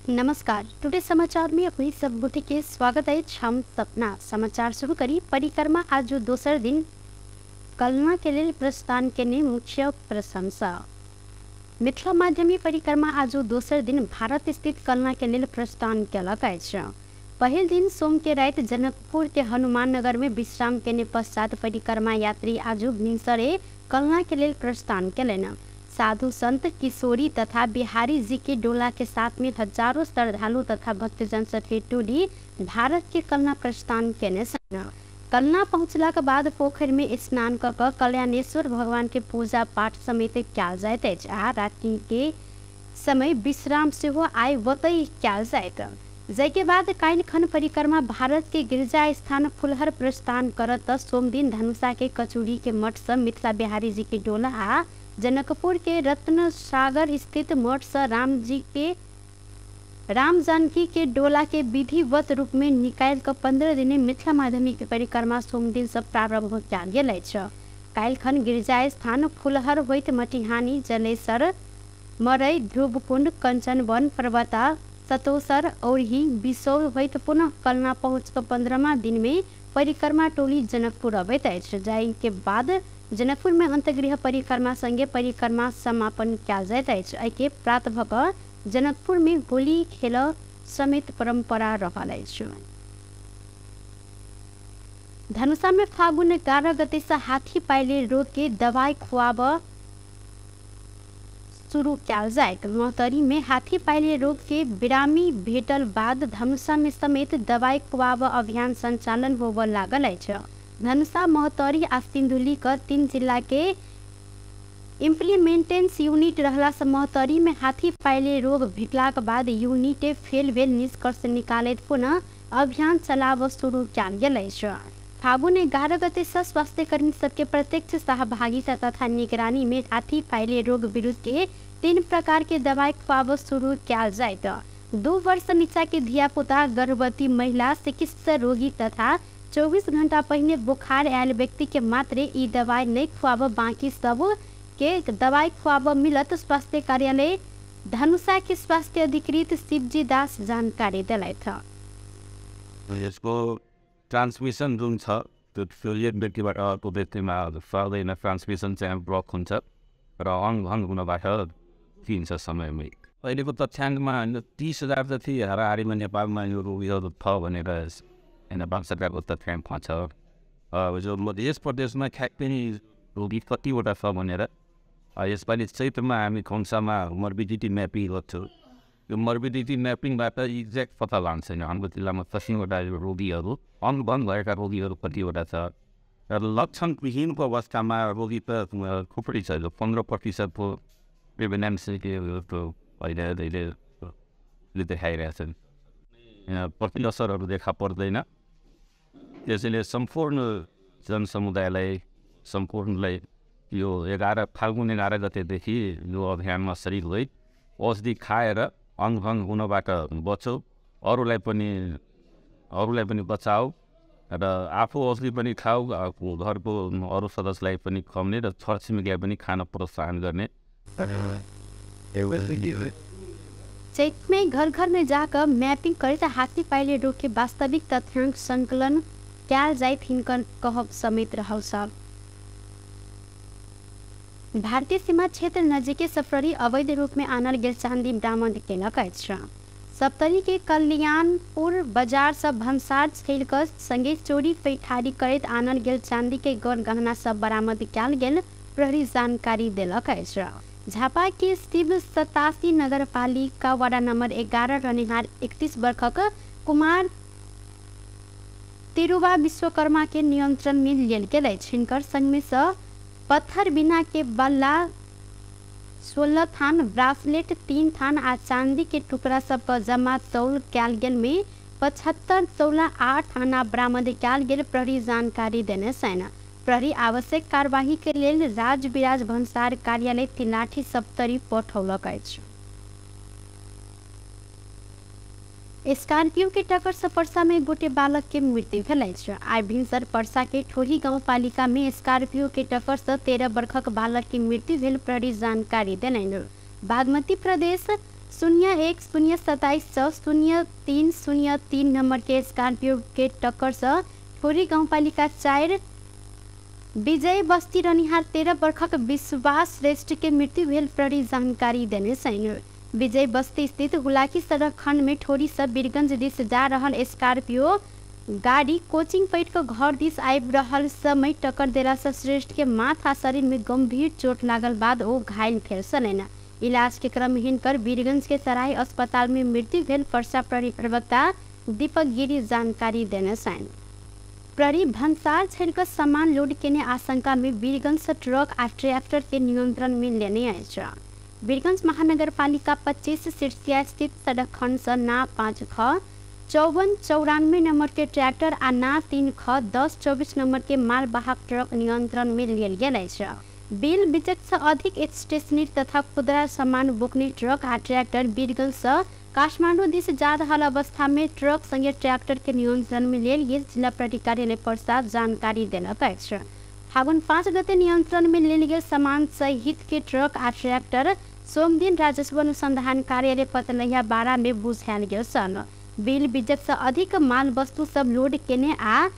नमस्कार, टुडे समाचार में अपनी सब गोटे के स्वागत है। हम सपना समाचार शुरू करी। परिक्रमा आज दोसर दिन कलना के लिए प्रस्थान के ने मुख्य प्रशंसा। मिथिला माध्यमिक परिक्रमा आज दोसर दिन भारत स्थित कलना के लिए प्रस्थान केलक अछि। पहिल दिन सोम के रात जनकपुर के हनुमान नगर में विश्राम केने पश्चात परिक्रमा यात्री आज भिनसरे कलना के लिए प्रस्थान केलनि। साधु संत किशोरी तथा बिहारी जी के डोला के साथ में हजारों श्रद्धालु तथा भक्तजन सबके टोली भारत के कलना प्रस्थान केने छल। कलना पहुँचला के बाद पोखरि में स्नान क क कल्याणेश्वर भगवान के पूजा पाठ समेत कयल जाइत अछि आ रात्रि के समय विश्राम सेहो आइ ओतहि कयल जाइत। जाहिके बाद काल्हि खन परिक्रमा भारत के गिरजा स्थान फुलहर प्रस्थान करत। सोमदिन धनुषा के कचौड़ी के मठ से मिथिला बिहारी जी के डोला आ जनकपुर के रत्न सागर स्थित मठ से राम जानकी के डोला के विधिवत रूप में निकालि कऽ 15 दिन मिथिला माध्यमिक परिक्रमा सोमदिन से प्रारंभ कयल गेल अछि। काल्हि खन गिरजा स्थान फुलहर होइत मटिहानी, जलेसर, मरई, ध्रुवकुंड, कंचनवन, पर्वता, सतोसर, औरही, बिसौल होइत पुनः कलना पहुँच कऽ 15वां दिन में परिक्रमा टोली जनकपुर अबैत अछि। जाहि के बाद जनकपुर में अंतर्गृह परिक्रमा संगे परिक्रमा समापन कयल जाइत अछि। एहिके प्रात भऽ कऽ जनकपुर में होली खेल समेत परंपरा रहल अछि। धनुषा में फागुन 11 गते से हाथी पाइले रोग के दवाई खुआब शुरू कयल जाइत। महोत्तरी में हाथी पाइले रोग के बिरामी भेटल बाद धनुषा में समेत दवाई खुआब अभियान संचालन होबय लागल अछि। धनुषा, महोत्तरी आ सिन्धुली क 3 जिला के इम्प्लीमेंटेशन यूनिट रहला से महोत्तरी में हाथी पाइले रोग भेटलाक बाद यूनिटे फेल भेल निष्कर्ष निकालैत पुनः अभियान चलाब शुरू कयल गेल अछि। फागुन 11 गते से स्वास्थ्यकर्मी सबके प्रत्यक्ष सहभागिता तथा निगरानी में हाथी पाइले रोग विरुद्ध के 3 प्रकार के दवाई खुआब शुरू कयल जाइत। 2 वर्ष नीचा के धियापुता, गर्भवती महिला, चिकित्सा रोगी तथा 24 घंटा पहिने बुखार आयल व्यक्ति के मात्रे ई दवाई नहीं खुआब, बाकी सब के दवाई खुआब मिलत। स्वास्थ्य कार्यालय धनुषा के स्वास्थ्य अधिकृत शिवजी दास जानकारी दिलथि। यसको ट्रान्समिसन जुन छ त्यो एक व्यक्तिबाट अर्को व्यक्तिमा फैल्दैन। ट्रान्समिसन चाहिँ ब्लक हुन्छ र अङ्ग हुनबाट दिन्छ समयमै। अहिलेको तथ्याङ्कमा 30,000 जति हाराहारीमा नेपालमा यो रोगीहरू छ भनेर नेपाल सरकारको तथ्याङ्क छ। जो मध्य प्रदेशमा ख्याक पनि रोगी कतिवटा छ भनेर यसपालि चैत्रमा हामी खोन्सामा मर्बिडिटी म्यापिङ गर्छौँ। यो मर्बिडिटी म्यापिङबाट एक्ज्याक्ट पत्ता लाग्छ हाम्रो जिल्लामा कतिवटा रोगीहरू अङ्गभङ्ग भएका रोगीहरू कतिवटा छ र लक्षणविहीनको अवस्थामा रोगी त थुप्रै छ। 15% प्रिभेनेन्स अहिले देखाइरहेछन्, प्रति असरहरू देखा पर्दैन। त्यसैले सम्पूर्ण जनसमुदायलाई सम्पूर्णलाई यो फाल्गुन 11 गतेदेखि यो अभियानमा सरिक होइ औषधि खाएर अङ्गभङ्ग हुनबाट बचौ, अरूलाई पनि बचाऊ र आफू औषधि पनि खाऊ, घरको अरू सदस्यलाई पनि खुवाउने र छरछिमेकीलाई पनि खान प्रोत्साहन गर्ने। चैत में घर घर में जाकर मैपिंग करैत हाथी पाइले रोग के वास्तविक तथ्यांक संकलन कयल जाइत हिनकर कहब समेत रहल छ। भारतीय सीमा क्षेत्र नजिकै सफरी अवैध रूप में आनल गेल चांदी बरामद केलक अछि। सप्तरी के कल्याणपुर बाजार से भन्सार छेल कऽ संगे चोरी पैठारी करैत आनल गेल चांदी के गौर गहना सब बरामद कयल गेल प्रहरी जानकारी देलक अछि। झापा के शिव 87 नगरपालिका वार्ड नंबर 11 रहनिहार 31 वर्षक कुमार तिरुवा विश्वकर्मा के नियंत्रण में लेल गेल अछि। हिनकर संग में से पत्थर बिना के बल्ला 16 थान, ब्रासलेट 3 थान आ चांदी के टुकड़ा सबके जमा तौल कयल गेल में 75 तौला 8 आना बरामद कयल गेल प्रहरी जानकारी देने सेना। प्रहरी आवश्यक कार्यवाही के लेल राजविराज भन्सार कार्यालय तिलाठी सप्तरी पठौलक अछि। स्कॉर्पियो के टक्कर से परसा में गोटे बालक के मृत्यु भेल अछि। आइ भिनसर परसा के ठोही गाउँपालिका में स्कॉर्पियो के टक्कर से 13 वर्षक बालक के मृत्यु भेल प्रहरी जानकारी देलनि। बागमती प्रदेश 01 027 6 03 03 नंबर के स्कॉर्पियो के टक्कर से ठोरी गाउँपालिका 4 विजय बस्ती रहनिहार 13 वर्षक विश्वास श्रेष्ठ के मृत्यु भेल प्रहरी जानकारी देने छैन। विजय बस्ती स्थित हुलाकी सड़क खंड में ठोरी से वीरगंज दिस जा रहल स्कॉर्पियो गाड़ी कोचिंग पैठ के घर दिस आबि रहल समय टक्कर देला से श्रेष्ठ के माथा शरीर में गंभीर चोट लागल बाद ओ घायल भेल छलनि। इलाज के क्रम हिनकर वीरगंज के सराय अस्पताल में मृत्यु भेल पर्सा प्रहरी प्रवक्ता दीपक गिरी जानकारी देने छनि। प्रहरी भन्सार छोड़ि सामान लोड केने आशंका में वीरगंज से ट्रक आ ट्रैक्टर के नियंत्रण में लेने अछि। वीरगंज महानगरपालिका 25 सिरसिया स्थित सड़क खंड से ना 5 ख 54 94 नंबर के ट्रैक्टर आ ना 3 ख 10 24 नंबर के मालवाहक ट्रक नियंत्रण में लेल गेल अछि। बिल बिचक से अधिक स्टेशनरी तथा खुदरा सामान बोक्ने ट्रक आ ट्रैक्टर वीरगंज से काठमाडौँ दिस जा रहल अवस्था में ट्रक संगे ट्रैक्टर के नियंत्रण में लेल गेल जिला प्रहरी कार्यालय पर्सा जानकारी देलक अछि। फागुन 5 गते नियंत्रण में लेल गेल सामान सहित के ट्रक आ ट्रैक्टर सोमदिन राजस्व अनुसंधान कार्यालय पतलैया 12 में बुझायल गेल छल। बिल बिजक से अधिक माल वस्तु सब लोड केने आ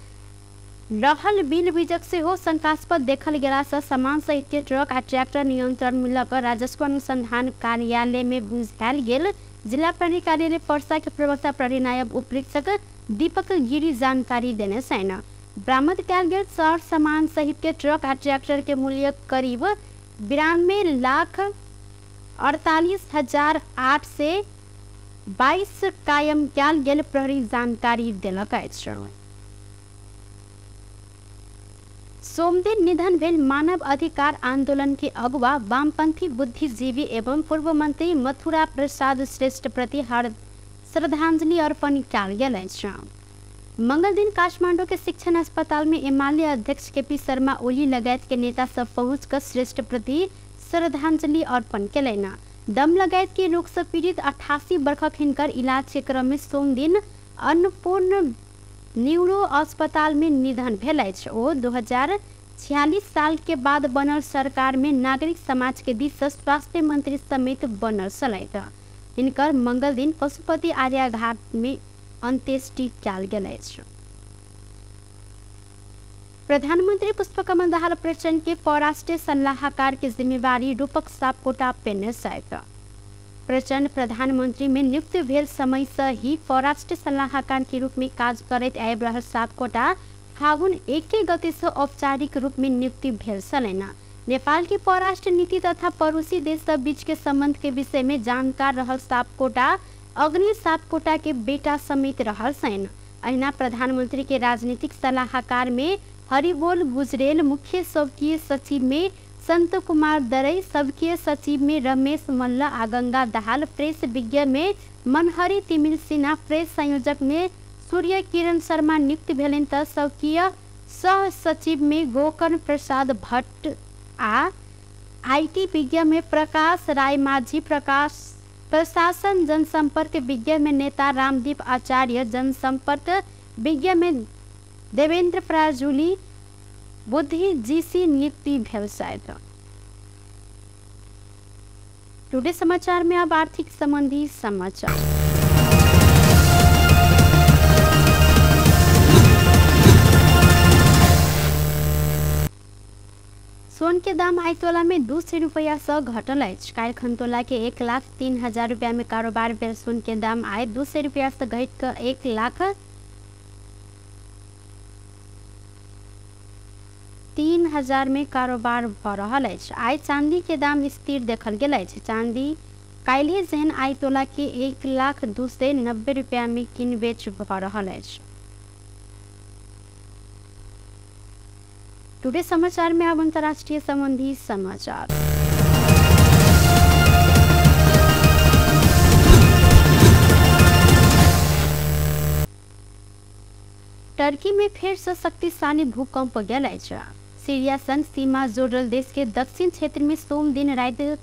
रहल बिल बिजक सेहो शंकास्पद देखल गेला से सामान सहित के ट्रक आ ट्रैक्टर नियंत्रण में लऽ कऽ राजस्व अनुसंधान कार्यालय में बुझायल गेल जिला प्रहरी कार्यालय पर्सा के प्रवक्ता प्रहरी नायब उपरीक्षक दीपक गिरी जानकारी देने छैन। बरामद कयल गेल सर सामान सहित के ट्रक आ ट्रैक्टर के मूल्य करीब 92,48,822 कायम कयल गेल प्रहरी जानकारी देलक अछि। सोमदिन निधन भेल मानव अधिकार आंदोलन के अगुवा वामपंथी बुद्धिजीवी एवं पूर्व मंत्री मथुरा प्रसाद श्रेष्ठ प्रति श्रद्धांजलि अर्पण कयल गेल अछि। मंगल दिन काठमांडू के शिक्षण अस्पताल में एमाले अध्यक्ष केपी शर्मा ओली लगायत के नेता सब पहुँच कर श्रेष्ठ प्रति श्रद्धांजलि अर्पण केलनि। दम लगायत के रोग से पीड़ित 88 वर्षक हिनकर इलाज के क्रम में सोमदिन अन्नपूर्ण न्यूरो अस्पताल में निधन भेल अछि। ओ 2046 साल के बाद बनल सरकार में नागरिक समाज के दिस से स्वास्थ्य मंत्री समेत बनल छलथि। हिनकर मंगल दिन पशुपति आर्याघाट में अंत्येष्टि कयल गेल अछि। प्रधानमंत्री पुष्पकमल दाहाल प्रचण्ड के परराष्ट्रीय सलाहकार के जिम्मेवारी रूपक सापकोटा पेने छथि। प्रचण्ड प्रधानमंत्री में नियुक्त भेल समय से ही परराष्ट्र सलाहकार के रूप में काज करैत आबि रहल सापकोटा फागुन 1 गते से औपचारिक रूप में नियुक्ति भेल छलनि। नेपाल के परराष्ट्र नीति तथा पड़ोसी देश सब बीच के संबंध के विषय में जानकार रहल सापकोटा अग्नि सापकोटा के बेटा समेत रहल छनि। अहिना प्रधानमंत्री के राजनीतिक सलाहकार में हरिबोल गुजरेल, मुख्य सबकीय सचिव में संत कुमार दरई, सबकीय सचिव में रमेश मल्ल आ गंगा दाहाल, प्रेस विज्ञ में मनहरी तिमिल सिन्हा, प्रेस संयोजक में सूर्य किरण शर्मा नियुक्त भेलनि त सबकीय सह सचिव में गोकर्ण प्रसाद भट्ट आ IT विज्ञ में प्रकाश राय माझी, प्रकाश प्रशासन जनसंपर्क विज्ञ में नेता रामदीप आचार्य, जनसंपर्क विज्ञ में देवेंद्र पराजुली बुद्धि जीसी नियुक्ति भेल छथि। टुडे समाचार में अब आर्थिक संबंधी समाचार। सोन के दाम आई तोला में 200 रुपया से घटल अछि। काल्हिखन तोला के 1,03,000 रुपया में कारोबार भेल सोन के दाम आइ 200 रुपया से घटि कऽ 1,03,000 में कारोबार भऽ रहल अछि। आइ चांदी के दाम स्थिर देखल गेल अछि। चांदी काल्हि जेहन आइ तोला के 1,02,90 रुपया में किन बेच भऽ रहल अछि। टुडे समाचार में अब अंतर्राष्ट्रीय संबंधी समाचार। टर्की में फिर से शक्तिशाली भूकंप गेल अछि। सीरिया संग सीमा जोड़ल देश के दक्षिण क्षेत्र में सोम दिन राति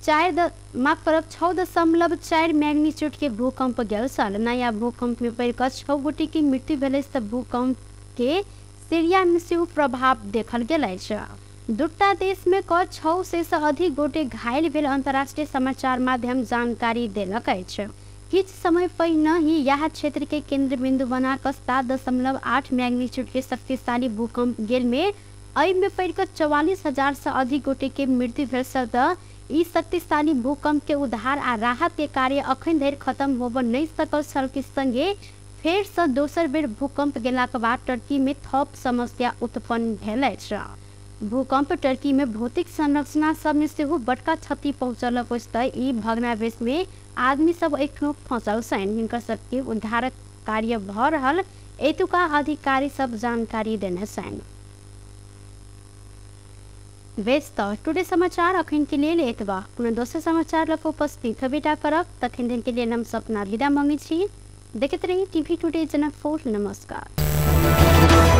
6.4 मैग्नीट्यूड के भूकंप गेल छल। नया भूकंप में पड़ि कऽ 6 गोटे के मृत्यु भेल अछि। भूकंप के सीरिया में सेहो प्रभाव देखल गेल अछि। दुटा देश में क 600 से अधिक गोटे घायल भेल अंतर्राष्ट्रीय समाचार माध्यम जानकारी देलक अछि। किछ समय पहिने ही यह क्षेत्र के केंद्र बिंदु बना कऽ 7.8 मैग्नीट्यूड के शक्तिशाली भूकंप गेल में एहि में पड़ि कऽ 44,000 से अधिक गोटे के मृत्यु भेल त ई शक्तिशाली भूकंप के उद्धार आ राहत के कार्य अखन धरि खत्म होबऽ नहीं सकल छल के संगे फेर से दोसर बेर भूकंप गेलाक बाद टर्की में थप समस्या उत्पन्न भेल अछि। भूकंप टर्की में भौतिक संरचना सब में सेहो बड़का क्षति पहुँचलक अछि त ई भग्नावशेष में आदमी सब एखनो फंसल छनि। हिनकर सबके उद्धार कार्य भऽ रहल एतुका अधिकारी सब जानकारी देने छनि। बेस त टुडे समाचार अखन के लेल एतबा। पुनः दोसर समाचार लऽ उपस्थित हेबेटा करब। तखन दिन के लेल हम सपना विदा मांगै छी। देखैत रही टीवी टुडे जनकपुर। नमस्कार।